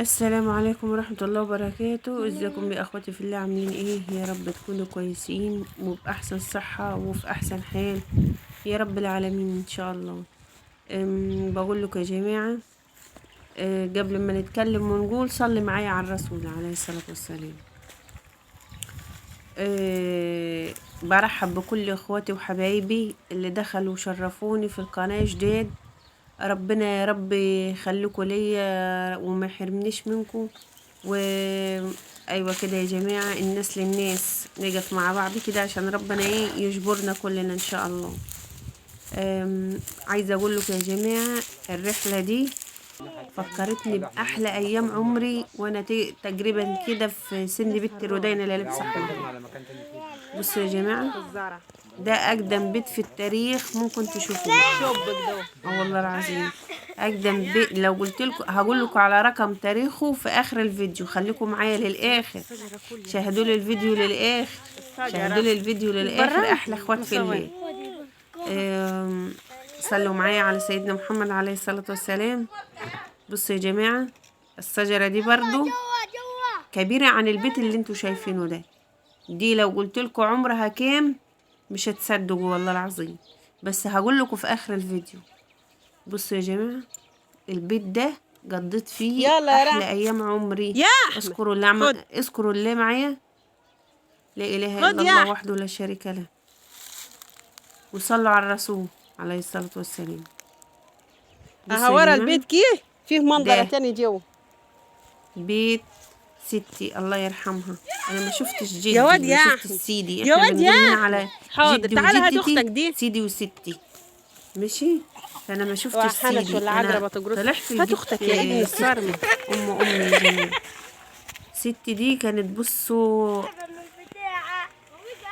السلام عليكم ورحمة الله وبركاته. ازيكم يا اخواتي في الله؟ عاملين ايه؟ يا رب تكونوا كويسين وبأحسن صحة وفي احسن حال يا رب العالمين ان شاء الله. بقول لكم يا جماعة، قبل ما نتكلم ونقول صلي معايا على الرسول عليه الصلاة والسلام. برحب بكل اخواتي وحبايبي اللي دخلوا وشرفوني في القناة جديد. ربنا يا رب يخليكوا ليا وما يحرمنيش منكم. و ايوه كده يا جماعة، الناس للناس، نقف مع بعض كده عشان ربنا ايه يجبرنا كلنا ان شاء الله. عايزه اقول لكم يا جماعة، الرحلة دي فكرتني باحلى ايام عمري وانا تقريبا كده في سن بنت رودينا اللي لابسه احمر. بصوا يا جماعة، ده اقدم بيت في التاريخ ممكن تشوفوه. والله العظيم اقدم بيت. لو قلت لكم هقول لكم على رقم تاريخه في اخر الفيديو، خليكم معايا للاخر، شاهدوا لي الفيديو للاخر، شاهدوا لي الفيديو للاخر. احلى اخوات في الله. صلوا معايا على سيدنا محمد عليه الصلاة والسلام. بصوا يا جماعة، الشجرة دي برضو كبيرة عن البيت اللي انتوا شايفينه ده. دي لو قلت لكم عمرها كام مش هتصدقوا والله العظيم، بس هقول لكم في اخر الفيديو. بصوا يا جماعة، البيت ده قضيت فيه احلى ايام عمري. يا احمد اذكروا الله، اذكروا الله معايا. لا اله الا الله وحده لا شريك له، وصلوا على الرسول عليه الصلاة والسلام. اها ورا البيت كيه فيه منظره تاني جو. بيت ستي الله يرحمها، انا ما شفتش جدي، يا واد يا ما شفتش سيدي. يا واد يا على حاضر، تعالى هات اختك دي، سيدي وستي ماشي. فانا ما شفتش سيدي، ولا عجربه تجرس. طلعت هات اختك يا ابني الصرمه. امي ستي دي كانت بصوا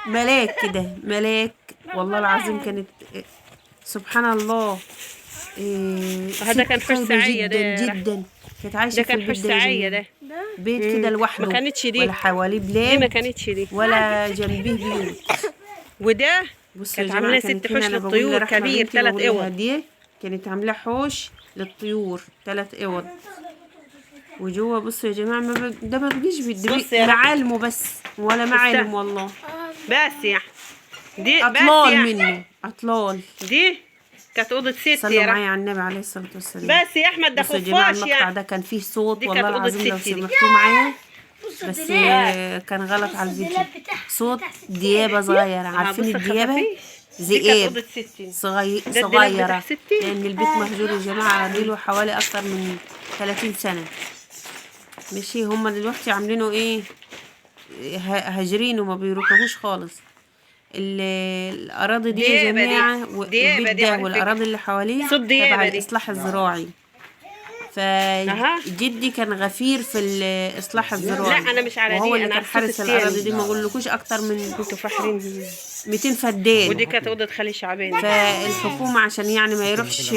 ملاك كده، ملاك والله العظيم. كانت سبحان الله. هذا كان حوش سعية جدا جدا. كانت عايشه ده كان حوش سعية، ده بيت كده لوحده، ما كانتش دي ولا حواليه بلاد، دي ما كانتش دي ولا جنبيه بيوت. وده كانت عاملاه ست حوش للطيور كبير، 3 اوض. دي كانت عاملاه حوش للطيور 3 اوض. وجوه بصوا يا جماعة، ما ده ما بيجيش بيت، معالمه بس ولا معالم والله. بس يا دي اطلال منه، اطلال. دي كانت اوضة ستي. صلوا معايا على النبي عليه الصلاة والسلام. بس يا احمد ده خفاش. المقطع ده كان فيه صوت والله العظيم لو سمحتوا معايا، بس كان غلط على الفيديو. صوت ديابه صغيرة، عارفين الديابه؟ ذئاب صغيرة، لان البيت مهجور يا جماعة، له حوالي اكتر من 30 سنة ماشي. هما دلوقتي عاملينه ايه، هاجرينه وما بيروحوش خالص. الاراضي دي يا جماعة، والبيت ده والاراضي اللي حواليه تبع الاصلاح الزراعي. فجدي كان غفير في الاصلاح الزراعي. لا انا مش على دي، وهو اللي كان حارس الاراضي دي. ما اقولكوش اكتر من كنتوا فاحرين 200 فدان. ودي كانت اوضة خالي شعبان. فالحكومة عشان يعني ما يروحش،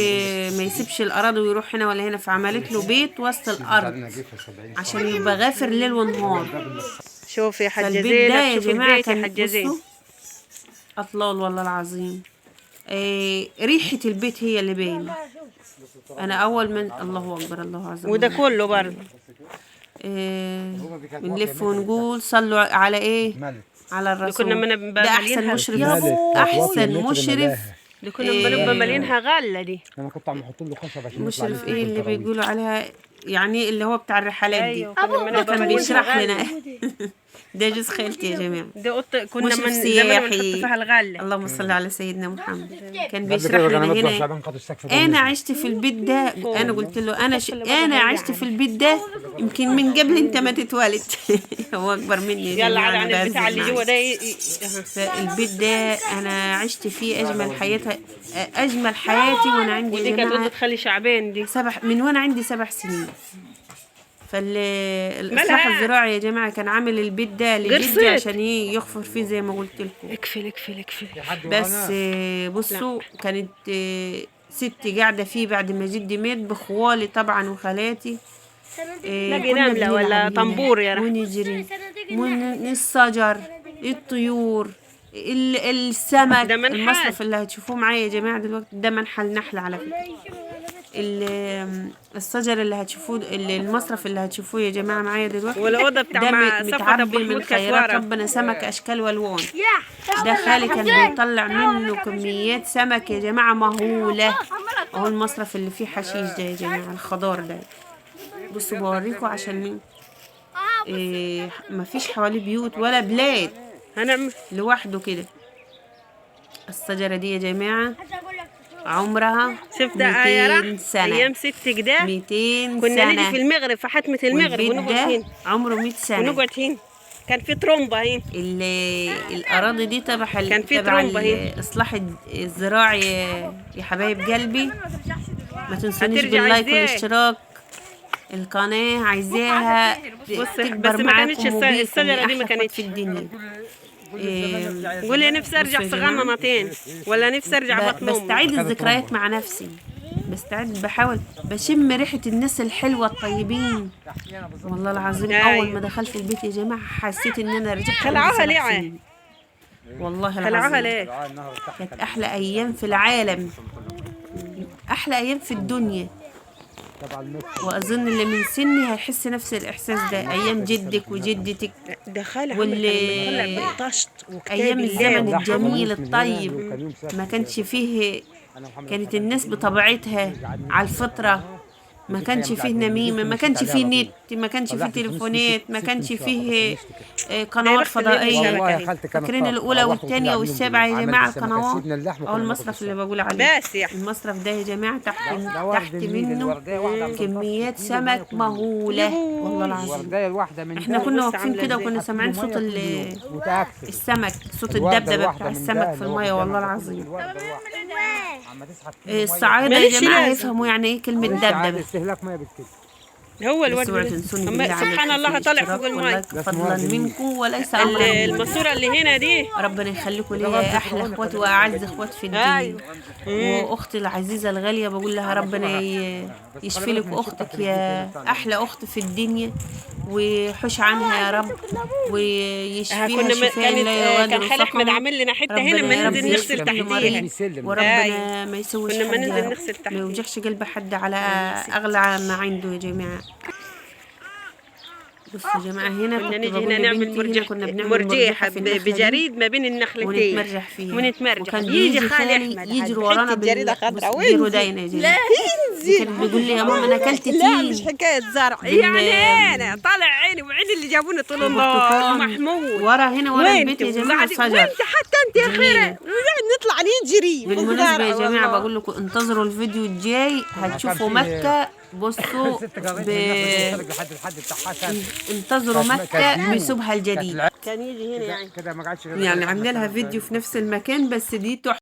ما يسيبش الاراضي ويروح هنا ولا هنا، فعملت له بيت وسط الارض عشان يبقى غافر ليل ونهار. شوف يا حاجة زينب، يا شوف البيت يا حاجة زينب، اطلال والله العظيم. ريحه البيت هي اللي باينة. انا اول من الله اكبر الله عز وجل. وده كله برضه بنلف ونقول صلوا على ايه، على الرسول. كنا ده احسن مشرف، احسن مشرف. دي كنا بنبقى مالينها غله دي. انا كنت عم احط له خشب عشان مشرف ايه اللي بيقولوا عليها يعني، اللي هو بتاع الرحلات دي. أيوة. ده كان بيشرح لنا. ده جوز خالتي يا جماعة، ده قطة كنا من زمان بنحط فيها الغلة. اللهم صل على سيدنا محمد. كان بيشرح لنا هنا. انا عشت في البيت ده، انا قلت له انا انا عشت في البيت ده يمكن من قبل انت ما تتولد. هو اكبر مني. يلا على عن البتاع اللي جوه ده. فالبيت ده انا عشت فيه اجمل حياتها، اجمل حياتي وانا عندي. ودي كانت اوضة خالي شعبان دي، من وانا عندي 7 سنين. فالاصلاح الزراعي يا جماعة كان عامل البيت ده لجدي عشان يغفر فيه زي ما قلت لكم. اقفل اقفل اقفل. بس بصوا، كانت ستي قاعدة فيه بعد ما جدي مات بخوالي طبعا وخالاتي. لا نملة ولا طنبور يا رحمة، ونجري من الشجر، الطيور، السمك. المصرف اللي هتشوفوه معايا يا جماعة دلوقتي ده منحل نحل على فكرة. الشجر اللي هتشوفوه، المصرف اللي هتشوفوه يا جماعة معايا دلوقتي، والأوضة بتاع ده مع صفوت أبو متعبي من محمود خيرات كسوارة. ربنا، سمك اشكال والوان. ده خالي كان بيطلع منه كميات سمك يا جماعة مهولة. اهو المصرف اللي فيه حشيش ده يا جماعة، الخضار ده. بصوا بوريكم عشان مين إيه، مفيش حواليه بيوت ولا بلاد، هنعمل لوحده كده. الشجرة دي يا جماعة عمرها شوف ده يا 200 رح سنة، ايام ست كده 200 كنا نيجي سنة. في المغرب، في حتمة المغرب، والبيت ونقعد ده هنا، عمره 100 سنة. ونقعد هنا، كان في ترومبة هنا. الأراضي دي تبع كان في تبع ترومبة هنا. الإصلاح الزراعي يا حبايب قلبي. ما تنسونيش هترجع بال like ازاي؟ والاشتراك. القناة عايزاها بص، تكبر بس ما معاكم كانتش وبيكم يا الشجرة دي أحلى ما اخوات كانتش. في الدنيا. إيه، قولي نفسي ارجع بصوا يا جماعة. صغننة تاني، ولا نفسي ارجع بطن امي. بستعيد الذكريات مع نفسي، بستعيد، بحاول بشم ريحة الناس الحلوة الطيبين. والله العظيم أيوة. أول ما دخلت البيت يا جماعة حسيت إن أنا رجعت عندي خلعوها 7 ليه عاد؟ سنين. والله خلعوها العظيم ليه؟ كانت أحلى أيام في العالم، أحلى أيام في الدنيا. وأظن اللي من سني هيحس نفس الإحساس ده، أيام جدك وجدتك ده خالي واللي- طلع بالطشت وكتاب أيام الله. الزمن الجميل الطيب. ما كانش فيه، كانت الناس بطبيعتها على الفطرة، ما كانش فيه نميمة، ما كانش فيه نت، ما كانش فيه تليفونات، ما كانش فيه قنوات فضائية. والله يا خالتي كانت فاكرين طاقة. الأولى روحت والثانية وطلع والسابعة يا عملت جماعة السمكة. القنوات سيبنا اللحم أو وكنا المصرف ناكل اللي بقول عليه. بس يا أحمد. المصرف ده يا جماعة تحت ده ورد تحت النيل، منه الوردية واحدة عم كميات تنطفي كيلو مية سمك كل يوم. مهولة والله العظيم. الوردية الواحدة من احنا ده كنا بص واقفين عاملة كده ازاي. وكنا سامعين مية صوت كل يوم. متأكد. السمك، صوت الوردة الدبدبة الواحدة بتاع من السمك ده في اللي هو المية والله قدامك ده، العظيم. الوردة الواحدة. عم تسحب كيلو مية. الصعايدة يا ماليش جماعة لازمة. يفهموا يعني ايه كلمة معلش عاد دبدبة. استهلاك مية بالكيلو. هو بس الورد اوعوا ده. تنسوني أما بالله عليكم سبحان في الله طالع الاشتراك فوق الماء. وال like فضلا منكم وليس امرا مني. الماسورة اللي هنا دي. ربنا يخليكم ليا يا احلى اخوات واعز اخوات في الدنيا. أيوة. واختي العزيزة الغالية بقول لها ربنا يشفي لك اختك يا احلى اخت في الدنيا، ويحوش عنها يا رب، ويشفيها كنا ما شفاء كانت لا يغادر كان خالي احمد سقما. عامل لنا حتة ربنا هنا ما يا رب ننزل نغسل يشفي كل تحتيها. مريض، يسلم. وربنا أيوة. ما يسويش كنا ما حد يا ننزل رب، نغسل ما تحتيها. يوجعش قلب حد على اغلى ما عنده يا جماعة. بصوا يا جماعة هنا كنا كنت نيجي بقول هنا نعمل لبنتي هنا مرجح، كنا بنعمل مرجيحة مرجحة في النخلة دي بجريد ما بين النخلتين ونتمرجح فيها، ونتمرجح. وكان يجي بيجي خالي خالي احمد يجري عاد ورانا بحتة جريدة خضراء بص، وانزل. رودينا يا جماعة. لا انزل. كان بيقول لي يا ماما انا اكلت لا مش تين حكاية زرع يعني، انا طالع عيني وعين اللي جابوني طول النهار وبرتقال. محمود ورا هنا ورا وانت البيت يا جماعة وقاعد- شجر وانت حتى انت يا جميلة. خيره ونقعد نطلع نجري في بالمناسبة يا الزرع جماعة والله. بقول لكم انتظروا الفيديو الجاي هتشوفوا كان فيه مكة. بصوا ست جرائد من النخلة دي وصلت لحد الحد بتاعها كان انتظروا كانت مكة بيوت. بسوبها الجديد. كان يجي هنا يعني كده ما قعدش غير يعني عامله لها فيديو في نفس المكان، بس دي تحفة.